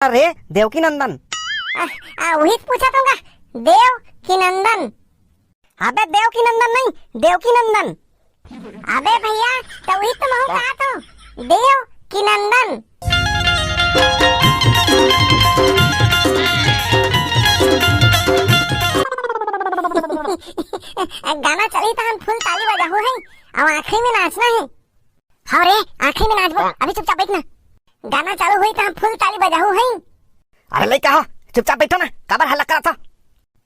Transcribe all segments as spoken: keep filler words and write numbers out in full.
अरे देवकी नंदन। आ, आ, वही तो पूछा तुमका, देव की नंदन? अबे देव की नंदन नहीं, देवकी नंदन। अबे भैया, तो वही तो महू कहा तो, देव की नंदन। गाना चली तो हम फुल ताली बजाहू है, अब आखिरी में नाचना है। हाँ रे, आखिरी में नाचबो, अभी चुपचाप बैठ ना। गाना चालू हुई तो हम फुल ताली बजाहू है। अरे लइका हो, चुपचाप बैठो ना, काबर हल्ला करत हो?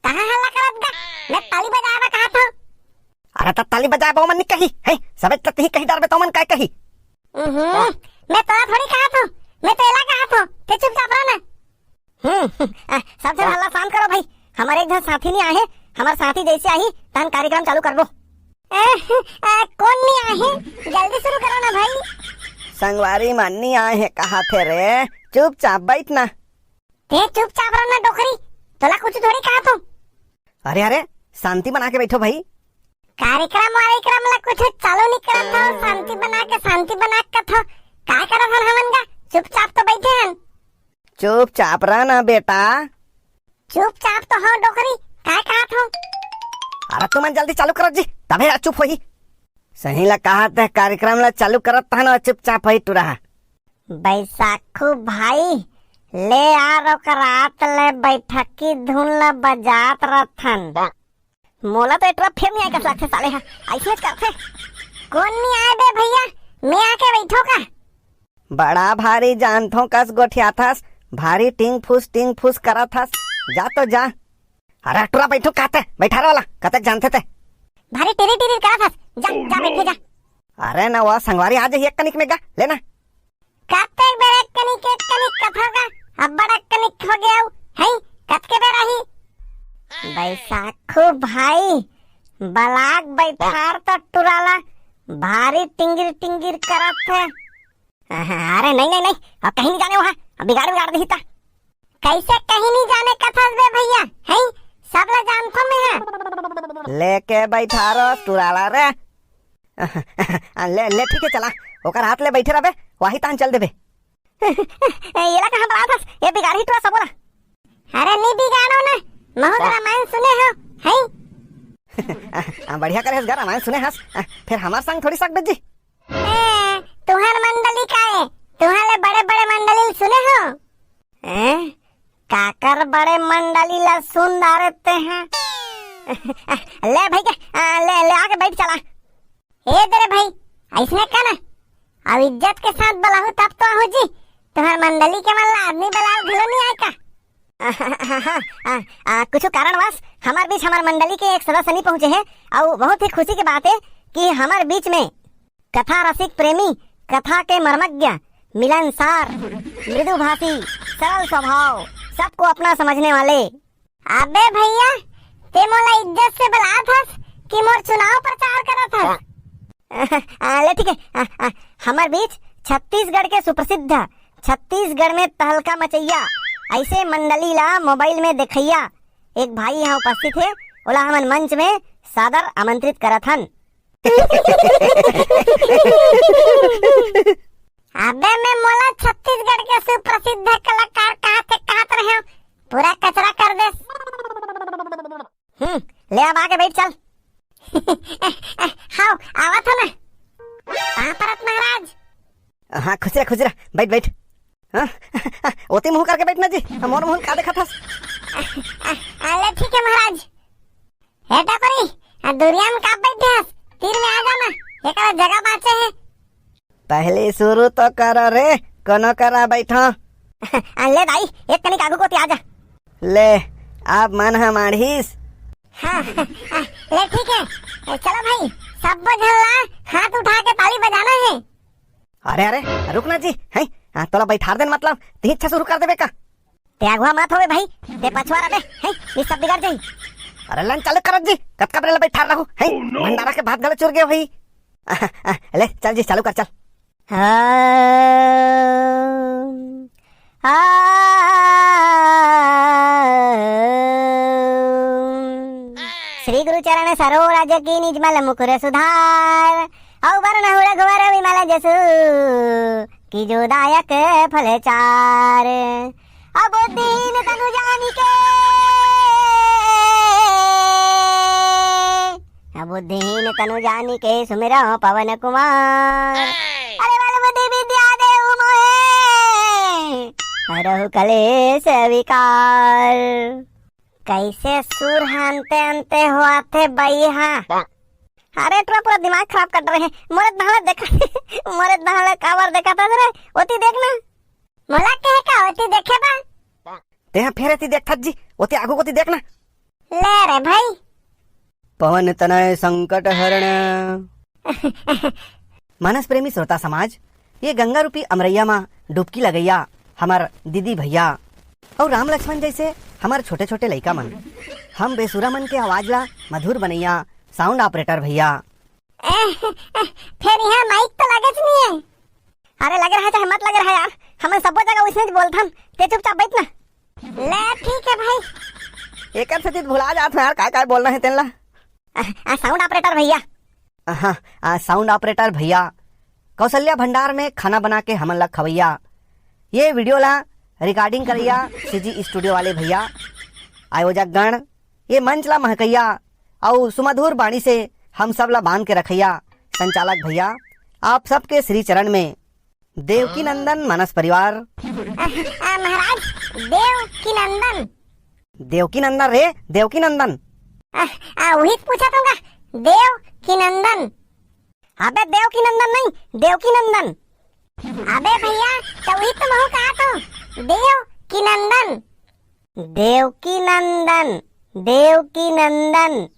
कहाँ हल्ला करत गा? मैं ताली बजाए बर कहा था। अरे त ताली बजाए बर मन नहीं कही है, सबे त तही कही डरबे तो मन काय कही? हम्म, मैं तोला थोड़ी कहा था, मैं तो एला कहा था, ते चुपचाप रह ना। हम्म, आ, सब झन हाँ। हल्ला शांत करो भाई, हमारे एक झन साथी नहीं आए है, हमारे साथी जैसे आही तहन कार्यक्रम चालू करबो। ए, ए, कौन नहीं आए है? जल्दी शुरू करो ना भाई। संगवारी मन नहीं आए है कहा थे रे, चुपचाप बैठ ना। ते चुपचाप रह ना डोकरी, तोला कुछ थोड़ी कहा था। अरे अरे, शांति बना के बैठो भाई। कार्यक्रम वारिक्रम ला कुछ चालू नहीं करत हो, शांति बना के, शांति बना के कथो। काय करत हन हमन गा? चुपचाप तो बैठे हन। चुपचाप रह ना बेटा। चुपचाप तो हो डोकरी, काय कहत हो? अरे तुमन जल्दी चालू करो जी, तभे चुप होही। सही ला कहत है, कार्यक्रम ला चालू करत हन और चुपचाप होही टुरा। बैसाखू भाई, ले यार ओकर रात ले बैठकी धुन ला बजात रथन। मोला तो एटरा फेर नहीं आए कस लागथे साले हा, ऐसे करथे। कौन नहीं आए बे भैया, मैं आके बैठो का? बड़ा भारी जानथो कस गोठियाथस, भारी टिंग फुस टिंग फुस करत हस, जा तो जा। अरे टुरा बैठो कहते, बैठार वाला, कतक जानथे ते? भारी टिरी टिरी करत हस, जा, जा बैठे जा। अरे ना वो संगवारी आ जाही एक कनिक में गा, लेना। कतेक बेर एक कनिक, एक कनिक कथो गा, अब्बड़ एक कनिक हो गया हूँ, हैं? कतके बेर आही? बैसाखू भाई, बलाक बैठार तो टुराला, भारी टिंगिर टिंगिर करत है। अरे नहीं, नहीं, नहीं, अब कहीं नहीं जाने वहाँ, अब बिगाड़, बिगाड़ देही ता। कैसे कहीं नहीं जाने कथस बे भैया, हैं? सब ला जानथो मैं, हाँ। लेके बैठारो टुराला रे। ले, ले, ठीक है, चला, ओकर हाथ ले बैठे रहबे, वही तान चल देबे। एला कहाँ बड़ा थस, ये बिगाड़ी टुरा सबोला। अरे नहीं बिगाड़ो ना, महू तो रामायण सुने हो, हैं? आ, बढ़िया करे हस गा, रामायण सुने हस, आ, फिर हमार संग थोड़ी सकबे जी। ए, तुहर मंडली का है? तुहर ले बड़े बड़े मंडली ल सुने हो? ए, काकर बड़े मंडली ला सुन डारे ते हैं? ले भाई के, आ, ले, ले आके बैठ चला। ए दे रे भाई, ऐसने का ना? अब इज्जत के साथ बुलाहू तब तो आहू जी। तुहर मंडली के मन ला आदमी बुलाए घलो नहीं आए का? आ, आ, कुछ कारणवश हमार बीच हमार मंडली के एक सदस्य नहीं पहुंचे हैं, और बहुत ही खुशी की बात है कि हमार बीच में कथा रसिक प्रेमी, कथा के मर्मज्ञ, मिलनसार, मृदुभाषी, सरल स्वभाव, सबको अपना समझने वाले। अबे भैया, ते मोला इज्जत से बुलात हस कि मोर चुनाव प्रचार करत हस? आ, ले ठीक है, आ, आ, हमार बीच छत्तीसगढ़ के सुप्रसिद्ध, छत्तीसगढ़ में तहलका मचैया, ऐसे मंडली ला मोबाइल में देखैया एक भाई यहाँ उपस्थित है, ओला हमन मंच में सादर आमंत्रित करत हन। अबे मैं मोला छत्तीसगढ़ के सुप्रसिद्ध कलाकार कहा थे, कहत रहे हो, पूरा कचरा कर देस। हम्म, ले अब आके बैठ चल। हाव, आवत हो ना। कहाँ परत महाराज? हाँ, खुश रह, खुश रह, बैठ, बैठ। हाँ? ओती मुंह करके बैठना जी, मोर मुंह का देखत हस? आ, आ, ले ठीक है महाराज। हे डकरी, आ दुरिया में का बैठे हस? तीर में आ जाना, एकरा जगह बाचे है। पहले शुरू तो करो रे, कोनो करा बैठो। आ, ले दाई, एक कनिक आगू कोती आ जा। ले, अब मन ह माढ़िस। हाँ, आ, ले ठीक है। ए, चलो भाई, सब झन ला हाथ उठा के ताली बजाना है। अरे, अरे, रुक ना जी, हैं? आ, तोला बैठार देन मतलब, तिही अच्छा शुरू कर देबे का? ते अगुआ मत होवे भाई, ते पछुआ रहे, हैं? ये सब बिगड़ जाई। अरे लन चालू करत जी, कतका बेर ले बैठार रहू, हैं? भंडारा के भात घलो चुर गए भाई। आ, आ, ले, चल जी, चालू कर, चल। हाँ। आ, श्री गुरु चरण सरोरज की निजमल मुकुर सुधार, औ वरण रघुवर विमल जसु की जो दायक फल चार। अब दीन तनु जानी के, अब दीन तनु जानी के सुमिरो पवन कुमार। अरे बल बुद्धि विद्या देहु मोहे, हरहु कलेश विकार। कैसे सुर ह अंते अंते होवत हे बई हा। अरे टुरा पूरा दिमाग खराब कर रहे हैं। मोरे दाहला देखा, मोरे दाहला काबर देखा था रे? ओती देख ना। मोला कहे का ओती देखे बा? तेहा फेर एती देखथस जी, ओती आगू कोती देख ना। ले रे भाई। पवन तनय संकट हरण। मानस प्रेमी श्रोता समाज, ये गंगा रूपी अमरैया मा डुबकी लगैया हमर दीदी भैया अउ राम लक्ष्मण जैसे हमर छोटे-छोटे लइका मन, हम बेसुरा मन के आवाज ला मधुर बनैया sound operator भैया। ए, ए, फेर इहाँ mic तो लगेच नहीं है। अरे लगे रहा चाहे मत लगे रहा यार, हमन सब्बो जगह वैसने बोलथन, ते चुपचाप बैठ ना। ले ठीक है भाई। एकर सेती भुला जात हूँ यार, काय काय बोलना है तेन ला। आ, आ, sound operator भैया। हाँ, आ, sound operator भैया, कौशल्या भंडार में खाना बना के हमन ला खवैया, ये video ला recording करैया सीजी studio वाले भैया, आयोजक गण, ये मंच ला महकैया अउ सुमधुर बाणी से हम सब ला बांध के रखैया संचालक भैया, आप सबके श्री चरण में देवकी नंदन मानस परिवार। आ, आ, महाराज, देव की नंदन। देवकी नंदन रे, देवकी नंदन। आ, आ, उही पूछत हूँ का, देव की नंदन? अबे देवकी नंदन नहीं, देवकी नंदन। अबे भैया, तो उही तो महू कहा तो, देव की नंदन। देवकी नंदन, देवकी नंदन।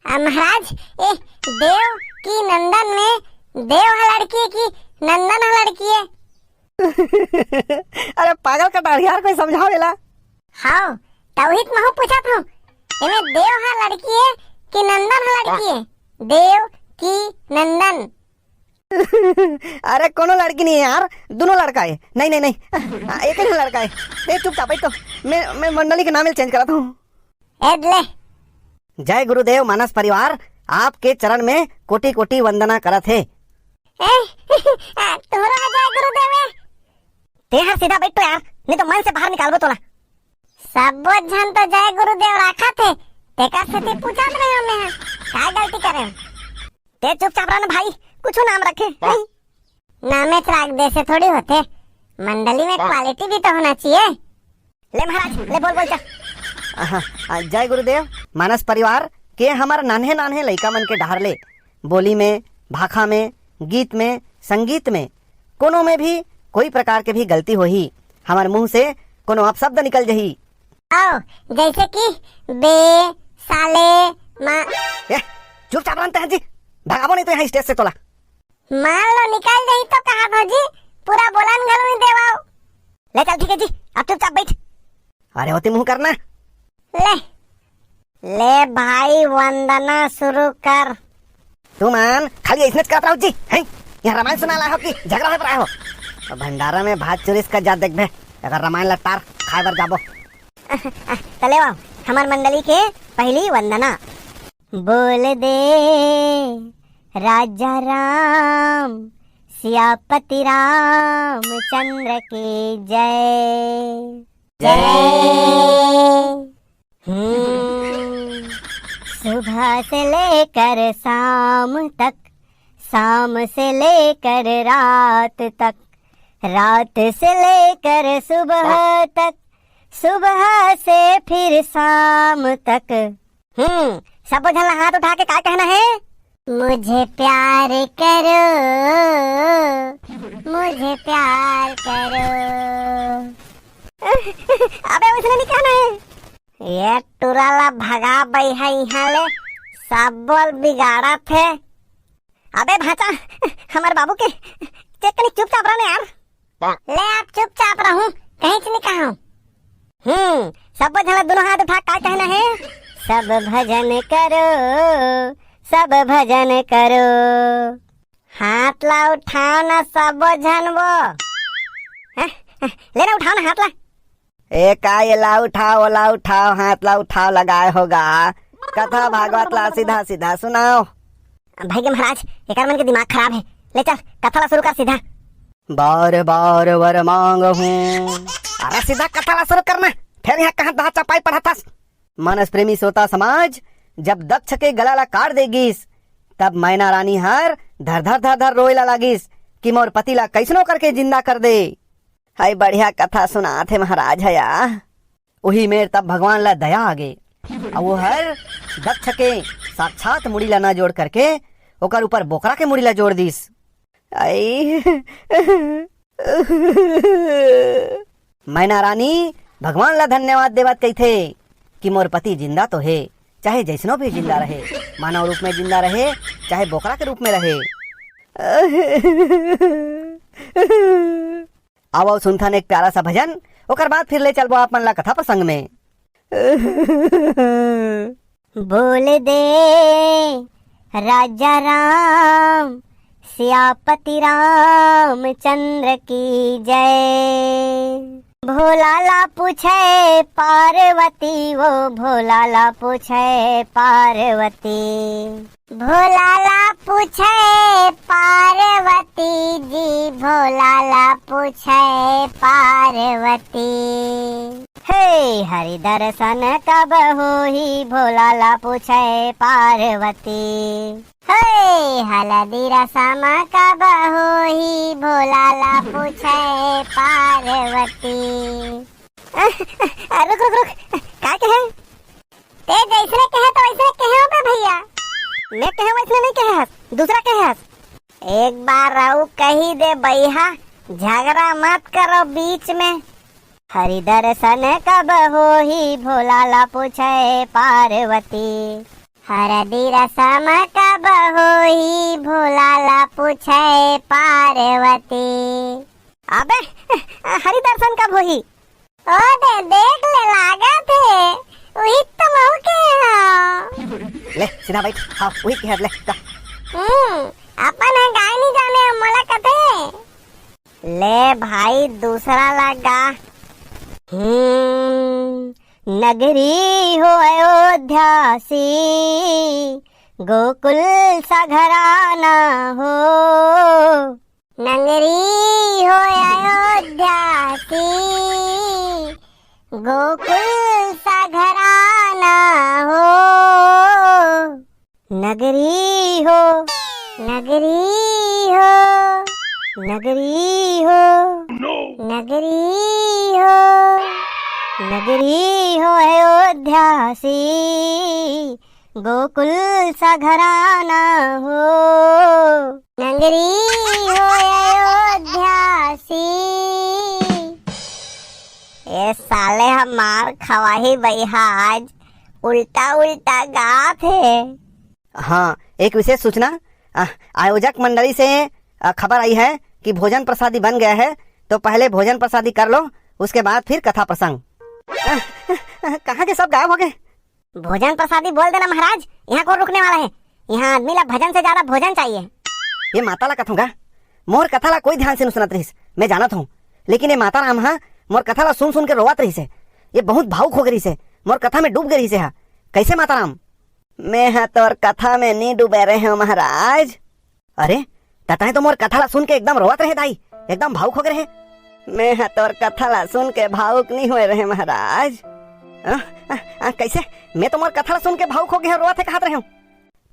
आ, महाराज, ए देव की नंदन में देव ह लड़की है कि नंदन ह लड़की है? अरे पागल कटार यार, कोई समझाओ एला। हाँ, तौहित महू पूछत हूँ, एमे देव ह लड़की है कि नंदन ह लड़की है? देव की नंदन। अरे कोनो लड़की नहीं है यार, दोनों लड़का है। नहीं नहीं नहीं, आ, एक ही लड़का है। ए चुपचाप बैठ तो, मैं मैं मंडली के नाम change करत हूँ। एद ले। जय गुरुदेव मानस परिवार, आपके चरण में कोटि कोटि वंदना करत हे। ए, तोरो जय गुरुदेव हे। ते हर सीधा बैठ तो यार, नहीं तो मन से बाहर निकालबो तोला। सब्बो झन तो जय गुरुदेव राखत हे, तेकर सेती पूछत रहे हो मैं, का गलती करे हो? ते चुपचाप रह ना भाई, कुछ नाम रखे। नामेच राख दे से थोड़ी होथे, मंडली में quality भी तो होना चाहिए। ले महाराज, ले बोल, बोल, चल। आहा, आ, जय गुरुदेव। मानस परिवार के हमर नान्हे नान्हे लइका मन के डहार ले बोली में, भाखा में, गीत में, संगीत में, कोनो में भी कोई प्रकार के भी गलती होही, हमर मुंह से कोनो अपशब्द निकल जही। आओ, जैसे कि बे, साले, माँ। ए, चुपचाप रहते हैं जी, भगाबो नहीं तो यहाँ stage से तोला। मान लो निकल जाही तो कहा भौजी, पूरा बोलन घलो नहीं देवाओ। ले चल ठीक है जी, अब चुपचाप बैठ। अरे होती मुंह करना। ले, ले भाई वंदना शुरू कर। तुमन खाली ऐसने करत रहो जी, हैं? यहाँ रामायण सुना लाए हो कि झगड़ा होत रहे हो? तो भंडारा में भात चुरिस का जा देखबे, अगर रामायण लटार खाए बर जाबो। तले आओ, हमार मंडली के पहली वंदना। बोल दे राजा राम, सियापति रामचंद्र की जय। जय। हम्म, सुबह से लेकर शाम तक, शाम से लेकर रात तक, रात से लेकर सुबह तक, सुबह से फिर शाम तक। हम्म, सबो झन ला हाथ उठा के का कहना है? मुझे प्यार करो, मुझे प्यार करो। अबे उसने नहीं कहना है। ये टुरा ला भगा बई है यहाँ ले, सबो ल बिगाड़त हे। अबे भांचा, हमर बाबू के चेक कनी चुपचाप रहने यार। ले आप चुपचाप रहूं, कहीं नहीं कहा। हम्म, सब झन दोनों हाथ उठा का कहना है? सब भजन करो, सब भजन करो। हाथ ला उठाओ ना सब झन वो। हैं? हैं? ले ना उठाओ ना हाथ ला। ए का ये ला उठाओ, ओला उठाओ, हाथ ला उठाओ लगाए होगा। कथा भागवत ला सीधा सीधा सुनाओ। भाई के महाराज, एकर मन के दिमाग खराब है। ले चल, कथा ला शुरू कर सीधा। बार बार वर मांगहूं। अरे सीधा कथा ला शुरू करना, फेर इहां कहां दहा चपाई पढ़त हस। मानस प्रेमी श्रोता समाज, जब दक्ष के गला ला काट दे गिस, तब मैना रानी हर धर धर धर धर रोए ला लागिस कि मोर पति ला कइसनो करके जिंदा कर दे। हाय बढ़िया कथा सुनात हे महाराज हया। उही मेर तब भगवान ला दया आगे, अउ वो हर दक्ष के साक्षात मुड़ी ला न जोड़ करके ओकर ऊपर बोकरा के मुड़ी ला जोड़ दिस। आई। मैना रानी भगवान ला धन्यवाद देवत कहिथे कि मोर पति जिंदा तो हे, चाहे जइसनो भी जिंदा रहे, मानव रूप में जिंदा रहे, चाहे बोकरा के रूप में रहे। आवव सुनथन एक प्यारा सा भजन, ओकर बाद फिर ले चलबो आप मन ला कथा प्रसंग में। बोल दे राजा राम, सियापति रामचंद्र की जय। भोला ला पूछे पार्वती, वो भोला ला पूछे पार्वती। भोला ला पूछे पार्वती जी, भोला ला पूछे पार्वती। हे हरि दर्शन कब होही, भोला ला पूछे पार्वती। हे हलदी रसम कब होही, भोला ला पूछे पार्वती। रुक, रुक, रुक, का कहे? ते जइसने कहे तो वइसने कहे हो बे भइया। मैं कहे वइसने नइ कहे हस, दूसरा कहे हस। एक बार अउ कही दे बइहा, झगड़ा मत करो बीच में। हरि दर्शन कब होही, भोला ला पूछे पार्वती। हरदी रसम कब होही, भोला ला पूछे पार्वती। अबे, हरि दर्शन कब होही? ओ दे, देख ले, लागत हे, उही तो महू के हंव। ले, सीधा बइठ। हाँ, उही के हंव, ले, जा। हम्म, अपन ह गाय नइ जाने, मोला कथे। ले भाई, दूसरा ला गा। हम्म, नगरी हो अयोध्या सी, गोकुल सा घराना हो। नगरी हो अयोध्या सी, गोकुल सा घराना हो। नगरी हो, नगरी हो, नगरी हो, नगरी हो, नगरी हो अयोध्या सी, गोकुल सा घराना हो। नगरी हो अयोध्या सी। ए साले ह मार खवाही बइहा आज, उल्टा उल्टा गात हे। हाँ, एक विशेष सूचना, अ, आयोजक मंडली से, अ, खबर आई है कि भोजन प्रसादी बन गया है, तो पहले भोजन प्रसादी कर लो, उसके बाद फिर कथा प्रसंग। अ, अ, अ, कहाँ के सब गायब हो गए? भोजन प्रसादी बोल देना महाराज, इहाँ कोन रुकने वाला हे? इहाँ आदमी ला भजन से ज्यादा भोजन चाहिए। ये माता ला कथों गा, मोर कथा ला कोई ध्यान से नइ सुनत रहिस, मैं जानत हूँ, लेकिन ये माता राम हा मोर कथा ला सुन सुन के रोवत रहिस हे। ये बहुत भावुक हो गे रहिस हे, मोर कथा में डूब गे रहिस हे हा। कइसे माता राम? मैं हा तोर कथा में नइ डूबे रहेंव महाराज। अरे, त तैं तो मोर कथा ला सुन के एकदम रोवत रहे दाई, एकदम भावुक हो गे रहे। मैं हा तोर कथा ला सुन के भावुक नइ होए रहेंव महाराज। आ, आ, आ, कइसे? मैं तो मोर कथा ला सुन के भावुक हो गे हंव, रोवत हे कहत रहेंव।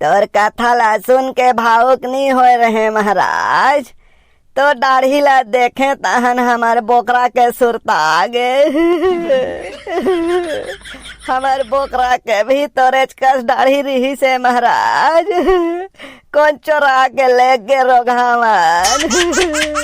तोर कथा ला सुन के भावुक नइ होए रहेंव महाराज, तोर दाढ़ी ला देखेंव तहन हमर बोकरा के सुरता गे। हमर बोकरा के भी तोरेच कस दाढ़ी रिहिस हे महाराज। कोन चोरा के ले गे रोगहा मन?